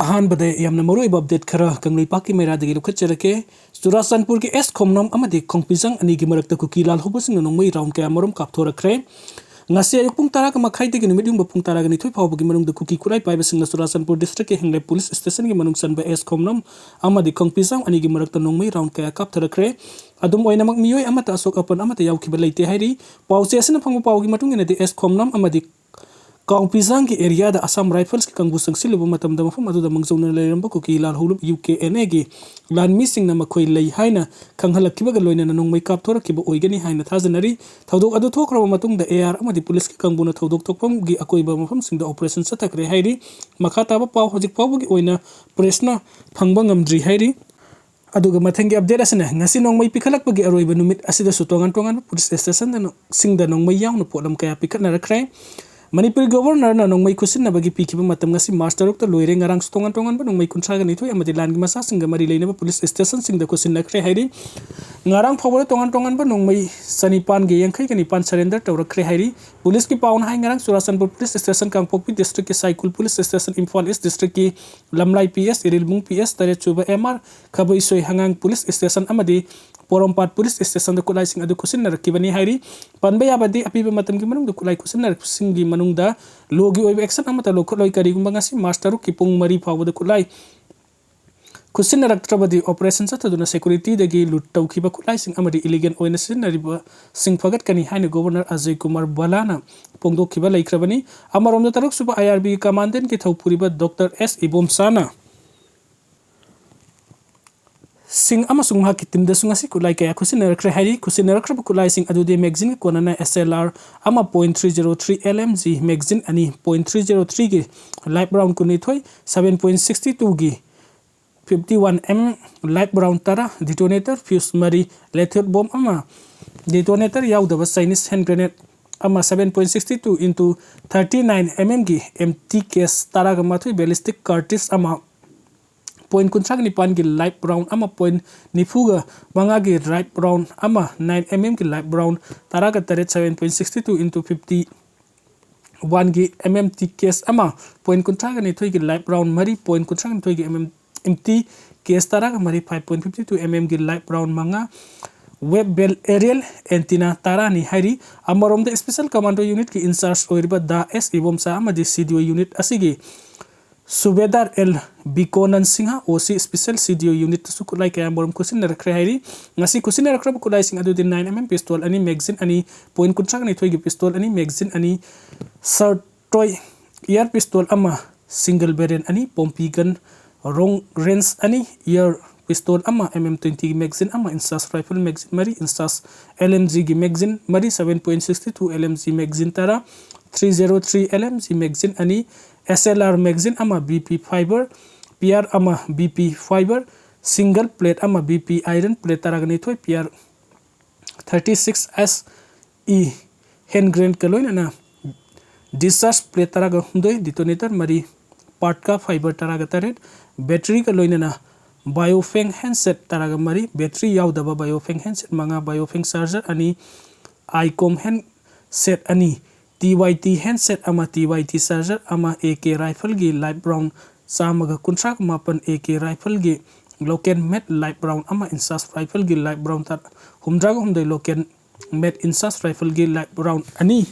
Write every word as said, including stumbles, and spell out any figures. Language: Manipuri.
ꯑꯍꯥꯟꯕꯗ ꯌꯥꯝꯅ ꯃꯔꯨꯑꯣꯏꯕ ꯑꯞꯗꯦꯠ ꯈꯔ ꯀꯪꯂꯩꯄꯥꯛꯀꯤ ꯃꯩꯔꯥꯗꯒꯤ ꯂꯧꯈꯠꯆꯔꯛꯀꯦ꯫ ꯆꯨꯔꯥꯆꯥꯟꯄꯨꯔꯒꯤ ꯑꯦꯁ ꯈꯣꯝꯅꯥꯝ ꯑꯃꯗꯤ ꯈꯣꯡꯄꯤꯖꯥꯡ ꯑꯅꯤꯒꯤ ꯃꯔꯛꯇ ꯀꯨꯀꯤ ꯂꯥꯜꯍꯧꯕꯁꯤꯡꯅ ꯅꯣꯡꯃꯩ ꯔꯥꯎꯟ ꯀꯌꯥ ꯃꯔꯨꯝ ꯀꯥꯞꯊꯣꯔꯛꯈ꯭ꯔꯦ꯫ ꯉꯁꯤ ꯑꯌꯨꯛ ꯄꯨꯡ ꯇꯔꯥꯒ ꯃꯈꯥꯏꯗꯒꯤ ꯅꯨꯃꯤꯠ ꯌꯨꯡꯕ ꯄꯨꯡ ꯇꯔꯥꯒ ꯅꯤꯊꯣꯏ ꯐꯥꯎꯕꯒꯤ ꯃꯅꯨꯡꯗ ꯀꯨꯀꯤ ꯈꯨꯠꯂꯥꯏ ꯄꯥꯏꯕꯁꯤꯡꯅ ꯆꯨꯔꯥꯆꯥꯟꯄꯨꯔ ꯗꯤꯁꯇ꯭ꯔꯤꯛꯀꯤ ꯍꯦꯡꯂꯦ ꯄꯨꯂꯤꯁ ꯁ꯭ꯇꯦꯁꯟꯒꯤ ꯃꯅꯨꯡ ꯆꯟꯕ ꯑꯦꯁ ꯈꯣꯝꯅꯥꯝ ꯑꯃꯗꯤ ꯈꯣꯡꯄꯤꯖꯥꯡ ꯑꯅꯤꯒꯤ ꯃꯔꯛꯇ ꯅꯣꯡꯃꯩ ꯔꯥꯎꯟ ꯀꯌꯥ ꯀꯥꯞꯊꯔꯛꯈ꯭ꯔꯦ꯫ ꯑꯗꯨꯝ ꯑꯣꯏꯅꯃꯛ, ꯃꯤꯑꯣꯏ ꯑꯃꯠꯇ ꯑꯁꯣꯛ ꯑꯄꯟ ꯑꯃꯠꯇ ꯌꯥꯎꯈꯤꯕ ꯂꯩꯇꯦ ꯍꯥꯏꯔꯤ꯫ ꯄꯥꯎꯆꯦ ꯑꯁꯤꯅ ꯐꯪꯕ ꯄꯥꯎꯒꯤ ꯃꯇꯨꯡ ꯏꯟꯅꯗꯤ, ꯑꯦꯁ ꯈꯣꯝꯅꯥꯝ ꯑꯃꯗꯤ ꯀꯥꯎꯄꯤꯖꯥꯡꯒꯤ ꯑꯦꯔꯤꯌꯥꯗ ꯑꯁꯥꯝ ꯔꯥꯏꯐꯜꯁꯀꯤ ꯀꯥꯡꯕꯨ ꯆꯪꯁꯤꯜꯂꯨꯕ ꯃꯇꯝꯗ ꯃꯐꯝ ꯑꯗꯨꯗ ꯃꯥꯡꯖꯧꯅꯅ ꯂꯩꯔꯝꯕ ꯀꯨꯀꯤ ꯂꯥꯜꯍꯧꯂꯨꯞ ꯌꯨ ꯀꯦ ꯑꯦꯟ ꯑꯦꯒꯤ ꯂꯥꯟꯃꯤꯁꯤꯡꯅ ꯃꯈꯣꯏ ꯂꯩ ꯍꯥꯏꯅ ꯈꯪꯍꯜꯂꯛꯈꯤꯕꯒ ꯂꯣꯏꯅꯅ ꯅꯣꯡꯃꯩ ꯀꯥꯞꯊꯣꯔꯛꯈꯤꯕ ꯑꯣꯏꯒꯅꯤ ꯍꯥꯏꯅ ꯊꯥꯖꯅꯔꯤ꯫ ꯊꯧꯗꯣꯛ ꯑꯗꯨ ꯊꯣꯛꯈ꯭ꯔꯕ ꯃꯇꯨꯡꯗ ꯑꯦ ꯑꯥꯔ ꯑꯃꯗꯤ ꯄꯨꯂꯤꯁꯀꯤ ꯀꯥꯡꯕꯨꯅ ꯊꯧꯗꯣꯛ ꯊꯣꯛꯐꯝꯒꯤ ꯑꯀꯣꯏꯕ ꯃꯐꯝꯁꯤꯡꯗ ꯑꯣꯄꯔꯦꯁꯟ ꯆꯠꯊꯈ꯭ꯔꯦ ꯍꯥꯏꯔꯤ꯫ ꯃꯈꯥ ꯇꯥꯕ ꯄꯥꯎ ꯍꯧꯖꯤꯛ ꯐꯥꯎꯕꯒꯤ ꯑꯣꯏꯅ ꯄ꯭ꯔꯦꯁꯅ ꯐꯪꯕ ꯉꯝꯗ꯭ꯔꯤ ꯍꯥꯏꯔꯤ꯫ ꯑꯗꯨꯒ ꯃꯊꯪꯒꯤ ꯑꯞꯗꯦꯠ ꯑꯁꯤꯅ ꯉꯁꯤ ꯅꯣꯡꯃꯩ ꯄꯤꯈꯠꯂꯛꯄꯒꯤ ꯑꯔꯣꯏꯕ ꯅꯨꯃꯤꯠ ꯑꯁꯤꯗꯁꯨ ꯇꯣꯉꯥꯟ ꯇꯣꯉꯥꯟꯕ ꯄꯨꯂꯤꯁ ꯁ꯭ꯇꯦꯁꯟꯗ ꯅꯣ-, ꯁꯤꯡꯗ ꯅꯣꯡꯃꯩ ꯌꯥꯎꯅ ꯄꯣꯠꯂꯝ ꯀꯌꯥ ꯄꯤꯈꯠꯅꯔꯛꯈ꯭ꯔꯦ꯫ ꯃꯅꯤꯄꯨꯔ ꯒꯣꯚꯔꯅꯔꯅ ꯅꯣꯡꯃꯩ ꯈꯨꯠꯁꯤꯟꯅꯕꯒꯤ ꯄꯤꯈꯤꯕ ꯃꯇꯝ ꯉꯁꯤ ꯃꯥꯔꯆ ꯇꯔꯨꯛꯇ ꯂꯣꯏꯔꯦ꯫ ꯉꯔꯥꯡꯁꯨ ꯇꯣꯉꯥꯟ ꯇꯣꯉꯥꯟꯕ ꯅꯣꯡꯃꯩ ꯀꯨꯟꯊ꯭ꯔꯥꯒ ꯅꯤꯊꯣꯏ ꯑꯃꯗꯤ ꯂꯥꯟꯒꯤ ꯃꯆꯥꯁꯤꯡꯒ ꯃꯔꯤ ꯂꯩꯅꯕ ꯄꯨꯂꯤꯁ ꯁ꯭ꯇꯦꯁꯟꯁꯤꯡꯗ ꯈꯨꯠꯁꯤꯟꯅꯈ꯭ꯔꯦ ꯍꯥꯏꯔꯤ꯫ ꯉꯔꯥꯡ ꯐꯥꯎꯕꯗ ꯇꯣꯉꯥꯟ ꯇꯣꯉꯥꯟꯕ ꯅꯣꯡꯃꯩ ꯆꯅꯤꯄꯥꯟꯒ ꯌꯥꯡꯈꯩꯒ ꯅꯤꯄꯥꯟ ꯁꯔꯦꯟꯗꯔ ꯇꯧꯔꯛꯈ꯭ꯔꯦ ꯍꯥꯏꯔꯤ꯫ ꯄꯨꯂꯤꯁꯀꯤ ꯄꯥꯎꯅ ꯍꯥꯏ, ꯉꯔꯥꯡ ꯆꯨꯔꯥꯆꯥꯟꯄꯨꯔ ꯄꯨꯂꯤꯁ ꯁ꯭ꯇꯦꯁꯟ, ꯀꯥꯡꯄꯣꯛꯄꯤ ꯗꯤꯁꯇ꯭ꯔꯤꯛꯀꯤ Saikul police station, Imphal east ꯗꯤꯁꯇ꯭ꯔꯤꯛꯀꯤ Lamlai P S, Irilbung P S, ꯇꯔꯦꯠꯁꯨꯕ ꯑꯦꯝ ꯑꯥꯔ, ꯈꯕꯩꯁꯣꯏ ꯍꯉꯥꯡ ꯄꯨꯂꯤꯁ ꯁ꯭ꯇꯦꯁꯟ ꯑꯃꯗꯤ ꯄꯣꯔꯣꯝꯄꯥꯠ ꯄꯨꯂꯤꯁ ꯁ꯭ꯇꯦꯁꯟꯗ ꯈꯨꯠꯂꯥꯏꯁꯤꯡ ꯑꯗꯨ ꯈꯨꯠꯁꯤꯟꯅꯔꯛꯈꯤꯕꯅꯤ ꯍꯥꯏꯔꯤ꯫ ꯄꯟꯕ ꯌꯥꯕꯗꯤ, ꯑꯄꯤꯕ ꯃꯇꯝꯒꯤ ꯃꯅꯨꯡꯗ ꯈꯨꯠꯂꯥꯏ ꯈꯨꯠꯁꯤꯟꯅꯔꯛꯄꯁꯤꯡꯒꯤ ꯃꯅꯨꯡꯗ ꯂꯣꯒꯤ ꯑꯣꯏꯕ ꯑꯦꯛꯁꯟ ꯑꯃꯠꯇ ꯂꯧꯈꯠꯂꯣꯏ꯫ ꯀꯔꯤꯒꯨꯝꯕ ꯉꯁꯤ ꯃꯥꯔꯆ ꯇꯔꯨꯛꯀꯤ ꯄꯨꯡ ꯃꯔꯤ ꯐꯥꯎꯕꯗ ꯈꯨꯠꯂꯥꯏ ꯈꯨꯠꯁꯤꯟꯅꯔꯛꯇ꯭ꯔꯕꯗꯤ, ꯑꯣꯄꯔꯦꯁꯟ ꯆꯠꯊꯗꯨꯅ ꯁꯦꯀ꯭ꯌꯨꯔꯤꯇꯤꯗꯒꯤ ꯂꯨꯠ ꯇꯧꯈꯤꯕ ꯈꯨꯠꯂꯥꯏꯁꯤꯡ ꯑꯃꯗꯤ ꯏꯂꯤꯒꯦꯜ ꯑꯣꯏꯅ ꯁꯤꯖꯤꯟꯅꯔꯤꯕꯁꯤꯡ ꯐꯒꯠꯀꯅꯤ ꯍꯥꯏꯅ ꯒꯣꯚꯔꯅꯔ ꯑꯖꯌ ꯀꯨꯃꯥꯔ ꯚꯂꯥꯅ ꯐꯣꯡꯗꯣꯛꯈꯤꯕ ꯂꯩꯈ꯭ꯔꯕꯅꯤ꯫ ꯑꯃꯔꯣꯝꯗ, ꯇꯔꯨꯛꯁꯨꯕ ꯑꯥꯏ ꯑꯥꯔ ꯕꯤꯒꯤ ꯀꯃꯥꯟꯗꯦꯟꯒꯤ ꯊꯧꯄꯨꯔꯤꯕ ꯗꯣꯛꯇꯔ ꯑꯦꯁ ꯏꯕꯣꯝꯆꯥꯅ ꯁꯤꯡ ꯑꯃꯁꯨꯡ ꯃꯍꯥꯛꯀꯤ ꯇꯤꯝꯗꯁꯨ ꯉꯁꯤ ꯈꯨꯠꯂꯥꯏ ꯀꯌꯥ ꯈꯨꯠꯁꯤꯟꯅꯔꯛꯈ꯭ꯔꯦ ꯍꯥꯏꯔꯤ꯫ ꯈꯨꯠꯁꯤꯟꯅꯔꯛꯈ꯭ꯔꯕ ꯈꯨꯠꯂꯥꯏꯁꯤꯡ ꯑꯗꯨꯗꯤ ꯃꯦꯒꯥꯖꯤꯟꯒ ꯀꯣꯟꯅꯅ ꯑꯦꯁ ꯑꯦꯜ ꯑꯥꯔ ꯑꯃ point three zero three L M G magazine ꯑꯅꯤ, ꯄꯣꯏꯟ ꯊ꯭ꯔꯤ ꯖꯦꯔꯣ ꯊ꯭ꯔꯤꯒꯤ ꯂꯥꯏꯞ ꯔꯥꯎꯟ ꯀꯨꯟꯅꯤꯊꯣꯏ, ꯁꯚꯦꯟ ꯄꯣꯏꯟ ꯁꯤꯛꯁꯇꯤ ꯇꯨꯒꯤ fifty one M life round ꯇꯔꯥ, ꯗꯤꯇꯣꯅꯦꯇꯔ ꯐ꯭ꯌꯨꯁ ꯃꯔꯤ, ꯂꯦꯊꯦꯠ ꯕꯣꯝ ꯑꯃ, ꯗꯤꯇꯣꯅꯦꯇꯔ ꯌꯥꯎꯗꯕ ꯆꯥꯏꯅꯤꯁ ꯍꯦꯟ ꯒ꯭ꯔꯦꯅꯦꯗ ꯑꯃ, seven point sixty two into thirty nine M ꯑꯦꯝꯒꯤ ꯑꯦꯝ ꯇꯤ ꯀꯦꯁ ꯇꯔꯥꯒ ꯃꯥꯊꯣꯏ ꯕꯦꯂꯤꯁꯇꯤꯛ ꯀꯥꯔꯇꯤꯁ ꯑꯃ, ꯄꯣꯏꯟ ꯀꯨꯟꯊ꯭ꯔꯥꯒ ꯅꯤꯄꯥꯟꯒꯤ ꯂꯥꯏꯞ ꯔꯥꯎꯟ ꯑꯃ, ꯄꯣꯏꯟ ꯅꯤꯐꯨꯒ ꯃꯉꯥꯒꯤ ꯂꯥꯏꯞ ꯔꯥꯎꯟ ꯑꯃ, ꯅꯥꯏꯟ ꯑꯦꯝ ꯑꯦꯝꯒꯤ ꯂꯥꯏꯞ ꯔꯥꯎꯟ ꯇꯔꯥꯒ ꯇꯔꯦꯠ, seven point sixty two into fifty ꯋꯥꯟꯒꯤ ꯑꯦꯝ ꯑꯦꯝ ꯇꯤ ꯀꯦꯁ ꯑꯃ, ꯄꯣꯏꯟ ꯀꯨꯟꯊ꯭ꯔꯥꯒ ꯅꯤꯊꯣꯏꯒꯤ ꯂꯥꯏꯞ ꯔꯥꯎꯟ ꯃꯔꯤ, ꯄꯣꯏꯟ ꯀꯨꯟꯊ꯭ꯔꯥꯒ ꯅꯤꯊꯣꯏꯒꯤ ꯑꯦꯝ ꯑꯦꯝ ꯇꯤ ꯀꯦꯁ ꯇꯔꯥꯒ ꯃꯔꯤ, five point fifty two M ꯑꯦꯝꯒꯤ ꯂꯥꯏꯞ ꯔꯥꯎꯟ ꯃꯉꯥ, ꯋꯦꯕ ꯕꯦꯜ ꯑꯦꯔꯤꯌꯦꯜ ꯑꯦꯟꯇꯤꯅꯥ ꯇꯔꯥꯅꯤ ꯍꯥꯏꯔꯤ꯫ ꯑꯃꯔꯣꯝꯗ ꯁ꯭ꯄꯦꯁꯦꯜ ꯀꯃꯥꯟꯗꯣ ꯌꯨꯅꯤꯠꯀꯤ ꯏꯟꯆꯥꯔꯖ ꯑꯣꯏꯔꯤꯕ ꯗꯥ ꯑꯦꯁ ꯏꯕꯣꯝꯆꯥ ꯑꯃꯗꯤ ꯁꯤ ꯗꯤ ꯑꯣ ꯌꯨꯅꯤꯠ ꯑꯁꯤꯒꯤ ꯁꯨꯕꯦꯗꯥꯔ ꯑꯦꯜ ꯕꯤꯀꯣꯅꯟ ꯁꯤꯡꯍ ꯑꯣ ꯁꯤ ꯁ꯭ꯄꯦꯁꯦꯜ ꯁꯤ ꯗꯤ ꯑꯣ ꯌꯨꯅꯤꯠꯇꯁꯨ ꯈꯨꯠꯂꯥꯏ ꯀꯌꯥꯃꯔꯨꯝ ꯈꯨꯠꯁꯤꯟꯅꯔꯛꯈ꯭ꯔꯦ ꯍꯥꯏꯔꯤ꯫ ꯉꯁꯤ ꯈꯨꯠꯁꯤꯟꯅꯔꯛꯈ꯭ꯔꯕ ꯈꯨꯠꯂꯥꯏꯁꯤꯡ ꯑꯗꯨꯗꯤ ꯅꯥꯏꯟ ꯑꯦꯝ ꯑꯦꯝ ꯄꯤꯁꯇꯣꯜ ꯑꯅꯤ, ꯃꯦꯒꯥꯖꯤꯟ ꯑꯅꯤ, ꯄꯣꯏꯟ ꯀꯨꯟꯊ꯭ꯔꯥꯒ ꯅꯤꯊꯣꯏꯒꯤ ꯄꯤꯁꯇꯣꯜ ꯑꯅꯤ, ꯃꯦꯒꯥꯖꯤꯟ ꯑꯅꯤ, ꯁꯔꯇꯣꯏ ꯏꯌꯥꯔ ꯄꯤꯁꯇꯣꯜ ꯑꯃ, ꯁꯤꯡꯒꯜ ꯕꯦꯔꯦꯜ ꯑꯅꯤ, ꯄꯣꯝꯄꯤ ꯒꯟ, ꯔꯣꯡ ꯔꯦꯟꯖ ꯑꯅꯤ, ꯏꯌꯥꯔ ꯄꯤꯁꯇꯣꯜ ꯑꯃ, ꯑꯦꯝ ꯑꯦꯝ ꯇ꯭ꯋꯦꯟꯇꯤꯒꯤ ꯃꯦꯒꯥꯖꯤꯟ ꯑꯃ, ꯏꯟꯆꯥꯔꯖ ꯔꯥꯏꯐꯜ ꯃꯦꯒꯥꯖꯤꯟ ꯃꯔꯤ, ꯏꯟꯆꯥꯔꯖ ꯑꯦꯜ ꯑꯦꯝ ꯖꯤꯒꯤ ꯃꯦꯒꯥꯖꯤꯟ ꯃꯔꯤ, seven point sixty two L M G magazine ꯇꯔꯥ, three zero three L M G magazine ꯑꯅꯤ, ꯑꯦꯁ ꯑꯦꯜ ꯑꯥꯔ ꯃꯦꯒꯥꯖꯤꯟ ꯑꯃ, B P fibre, P R ꯑꯃ, B P fibre, single plate ꯑꯃ, ꯕꯤ ꯄꯤ ꯑꯥꯏꯔꯟ ꯄ꯭ꯂꯦꯠ ꯇꯔꯥꯒ ꯅꯤꯊꯣꯏ, P R thirty six S E hand ꯒ꯭ꯔꯦꯟꯀ ꯂꯣꯏꯅꯅ ꯗꯤꯁꯆꯥꯔꯖ ꯄ꯭ꯂꯦꯠ ꯇꯔꯥꯒ ꯍꯨꯝꯗꯣꯏ, ꯗꯤꯇꯣꯅꯦꯇꯔ ꯃꯔꯤ, ꯄꯥꯔꯠꯀꯥ ꯐꯥꯏꯕꯔ ꯇꯔꯥꯒ ꯇꯔꯦꯠ, ꯕꯦꯇ꯭ꯔꯤꯒ ꯂꯣꯏꯅꯅ ꯕꯥꯏꯑꯣꯐꯦꯡ ꯍꯦꯟꯁꯦꯠ ꯇꯔꯥꯒ ꯃꯔꯤ, ꯕꯦꯇ꯭ꯔꯤ ꯌꯥꯎꯗꯕ ꯕꯥꯏꯑꯣꯐꯦꯡ ꯍꯦꯟꯁꯦꯠ ꯃꯉꯥ, ꯕꯥꯏꯑꯣꯐꯦꯡ ꯆꯥꯔꯖꯔ ꯑꯅꯤ, ꯑꯥꯏꯀꯣꯝ ꯍꯦꯟꯁꯦꯠ ꯑꯅꯤ, ꯇꯤ ꯋꯥꯏ ꯇꯤ ꯍꯦꯟꯁꯦꯠ ꯑꯃ, ꯇꯤ ꯋꯥꯏ ꯇꯤ ꯆꯥꯔꯖꯔ ꯑꯃ, ꯑꯦ ꯀꯦ ꯔꯥꯏꯐꯜꯒꯤ ꯂꯥꯏꯞ ꯔꯥꯎꯟ ꯆꯥꯝꯃꯒ ꯀꯨꯟꯊ꯭ꯔꯥ ꯃꯥꯄꯟ, ꯑꯦ ꯀꯦ ꯔꯥꯏꯐꯜꯒꯤ ꯂꯣꯀꯦꯜ ꯃꯦꯠ ꯂꯥꯏꯞ ꯔꯥꯎꯟ ꯑꯃ, ꯏꯟꯆꯥꯔꯖ ꯔꯥꯏꯐꯜꯒꯤ ꯂꯥꯏꯞ ꯔꯥꯎꯟ ꯇ-, ꯍꯨꯝꯗ꯭ꯔꯥꯒ ꯍꯨꯝꯗꯣꯏ, ꯂꯣꯀꯦꯜ ꯃꯦꯠ ꯏꯟꯆꯥꯔꯖ ꯔꯥꯏꯐꯜꯒꯤ ꯂꯥꯏꯞ ꯔꯥꯎꯟ ꯑꯅꯤ,